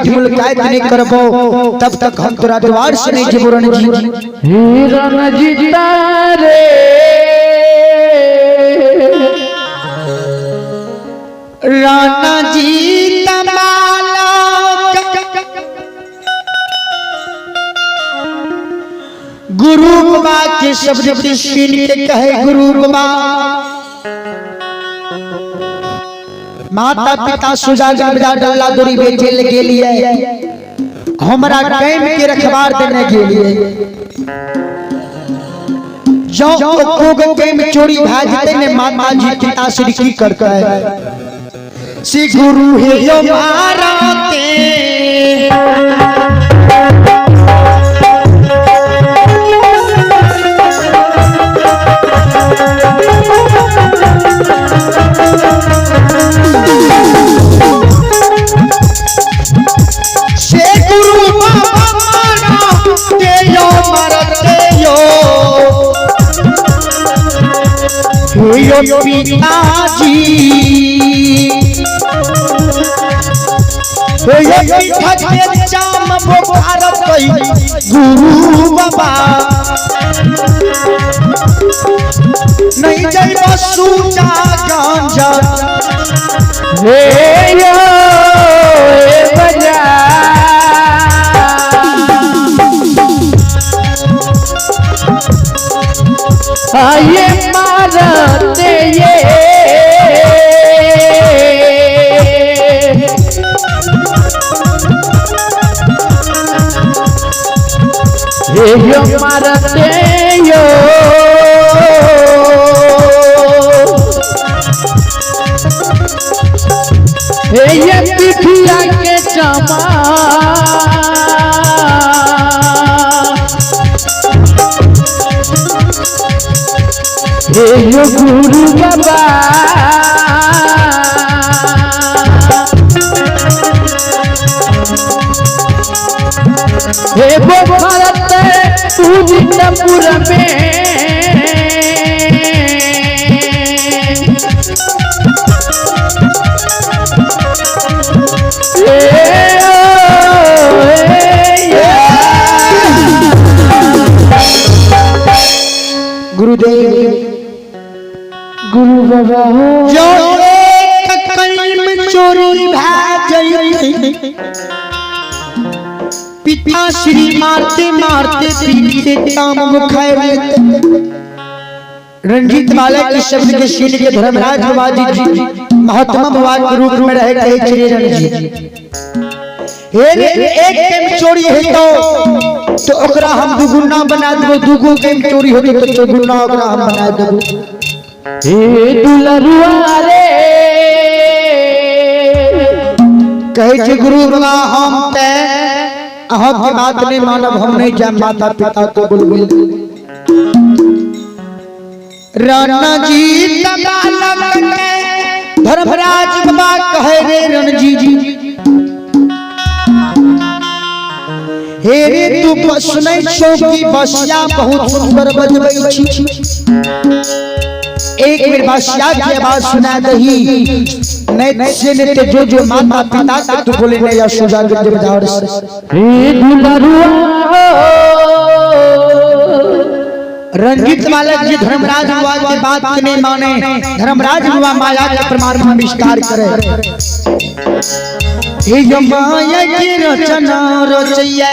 भेंट मुलाकात नहीं करबो तब तक हम तोरा द्वार से नहीं जेबो रणजीत। रणजीत रे रणजीत माला गुरु बाबा के शब्द के सुन के कहे गुरु बाबा माता पिता सुजागंज बाजार डल्ला दूरी बेचे ले गेलिए हमरा कैम के रखवार देने के लिए जो कोग कैम चोरी भा जेतै ने माता जी पिता श्री की करता है श्री गुरु हे यो मारते से गुरु बाबा मारा ते यो मरते यो हे यो पिताजी हे यो पीठा के चाम बोखार कई गुरु बाबा नहीं जइब सूचा गांजा हे यो ए बजा आये मारते ये हे यो मारते यो हे ये पिठिया के चमा हे यो गुरु बाबा हे वो भारत पूजितपुर में हे ओ, हे ये। गुरुदेव गुरु बाबा हो जो एक कैम चोरी भा जइतै पिता श्री मारते मारते पीछे ताम मुखाए लेते। रणजीत माला के शब्द के सुन के धर्मराज बाबा जी महात्मा बाबा के रूप में रहे कहे श्री रणजीत हे रे एक कैम चोरी है तो ओकरा हम दुगुना बना देबो, दुगो कैम चोरी होते तो चौगुना ओकरा हम बना देबो। हे दुलरुआ रे कहे छै गुरु बाबा हम ते अहाँ के बात नहीं मानब, हम नहीं जाए माता पिता को बुलबुल। रणजीत बालक के धर्मराज बाबा कहे रे रणजी जी हे रे तू सुनै छौ कि बसिया बहुत सुंदर बजबै छी, एक बेर बसिया के आवाज सुना दही नहीं से नहीं ते जो जो माता पिता के तू बोले नहीं या सुजागंज बाजार से। हे दुलरुआ रंजीत बालक जी धर्मराज बाबा के बात के नहीं माने, धर्मराज बाबा माया के प्रमाण में विस्तार करे। हे जो माया की रचना रचैया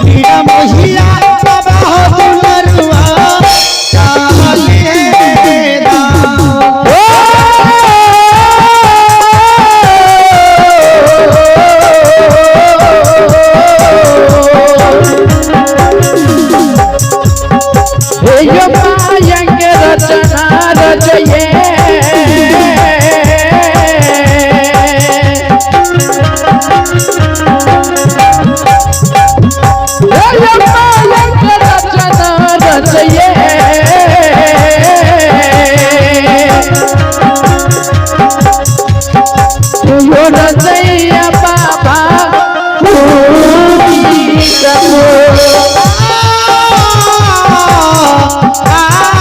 हीरा मोहिया बाबा हो दुलरुआ काले दा। हे यो माया के रचना रचैया हे यो माया के रचना रचैया यो रचैया बाबा आ, आ, आ,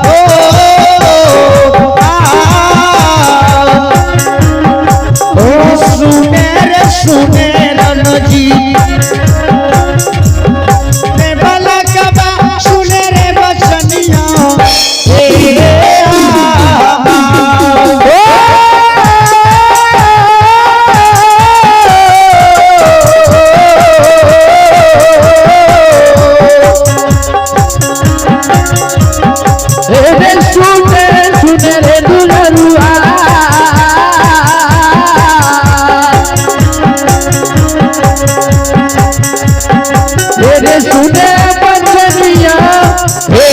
ओ, आ, दुलरुआ रे सुने बचनिया हे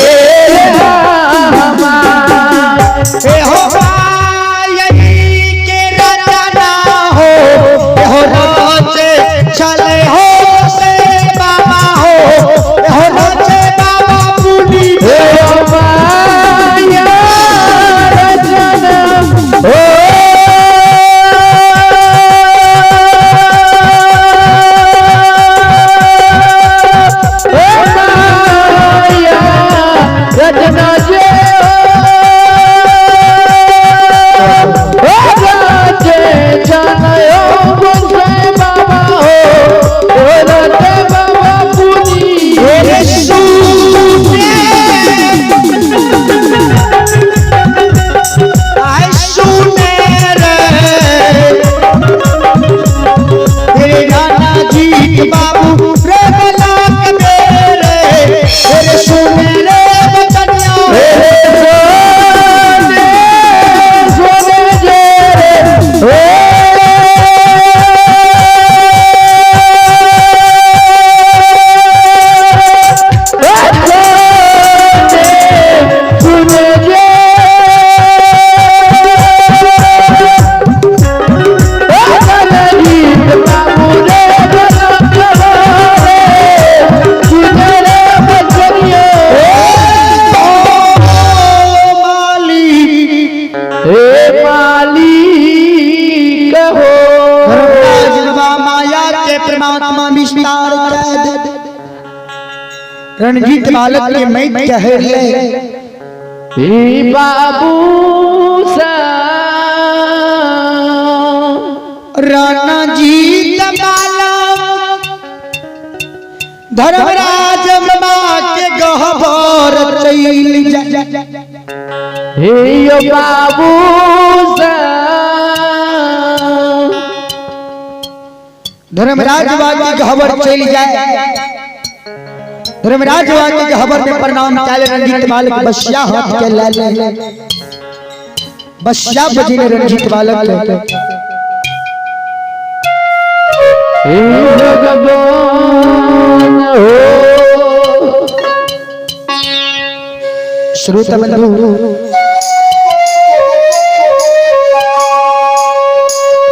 हमार ए हो मायई के रचना हो ए हो नाचे चले हो से बाबा हो ए हो नाचे बाबा पुनी हे माया रचना हो माया रचना जे ओ राजे चलो गुंसे बाबा हो ओ राजे बाबा पुनी रे सुने आय सुने रे तेरे राणा जीत बाबू रे बलाक मेरे रे सुने रे बचनिया सोने सोने जे रे ओ सोने सुने जे ओ रणजीत बाबू रे रे सुने रे बचनिया ओ माली हे मालिक हो धर्मराज बाबा माया के परमात्मा विस्तार कर दे रणजीत बालक के मैं कह ले हे बाबू सा राणा जी बालक धर्मराज बाबा के गहबर चैल जा हे यो बाबू सा धर्मराज बाबा के गहबर चल जाए धर्मराज बाबा के गहबर में प्रणाम काले रणजीत बालक बसिया हाथ के ले ले बसिया बजिने रणजीत बालक के हे भगवान हो श्रोता बंधु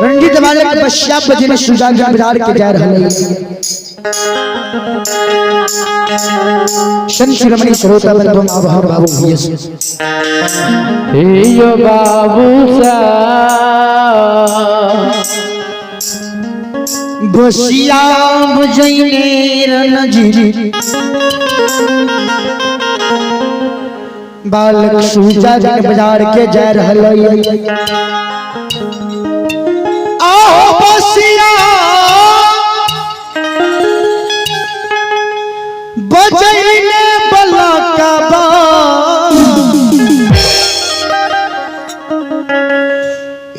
रणजीत बालक बसिया बजिने सुजान बाजार के जा रहे हैं संत शिरोमणि श्रोता बंधु आभार बाबू यस हे यो बाबू सा बसिया बजैने रणजीत बालक सूजा जन बाजार के जा रहल आओ बसिया बजैने बलका बा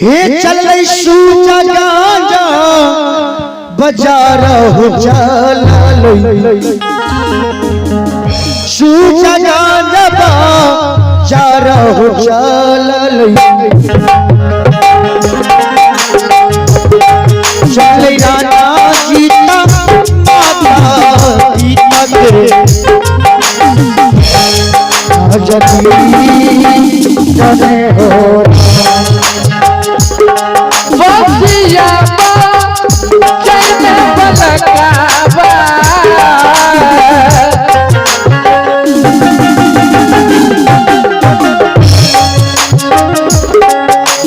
हे चल सूजा गांजा बाजार हो चल सूजा गांजा बाजार हो चल चल राणा सीता माता सीता के जगली जने हो बसिया चैन बलकावा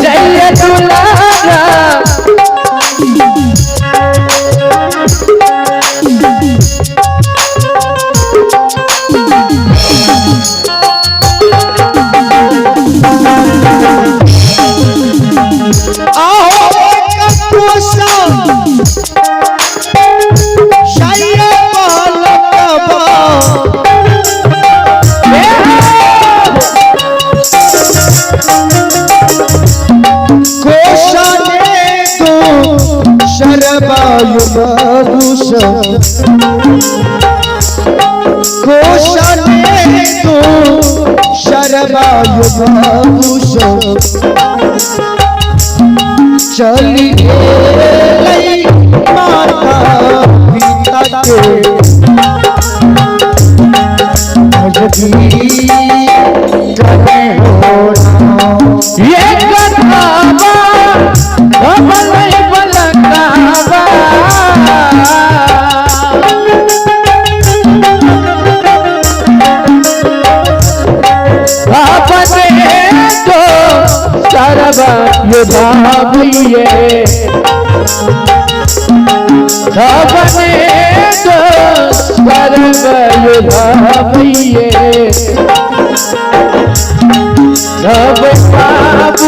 जय दुलारा आहो ककोसा शायर बालकबा कोसा ने तो शरबायु बाबूस कोसा ने तो शरबायु बाबूस चली गेलै माता पिता के भजती करे हो राम। ये कथावा बलई बलकावा। अपने तो सर्व युधाभिये, अपने तो सर्व युधाभिये, सब बाबू।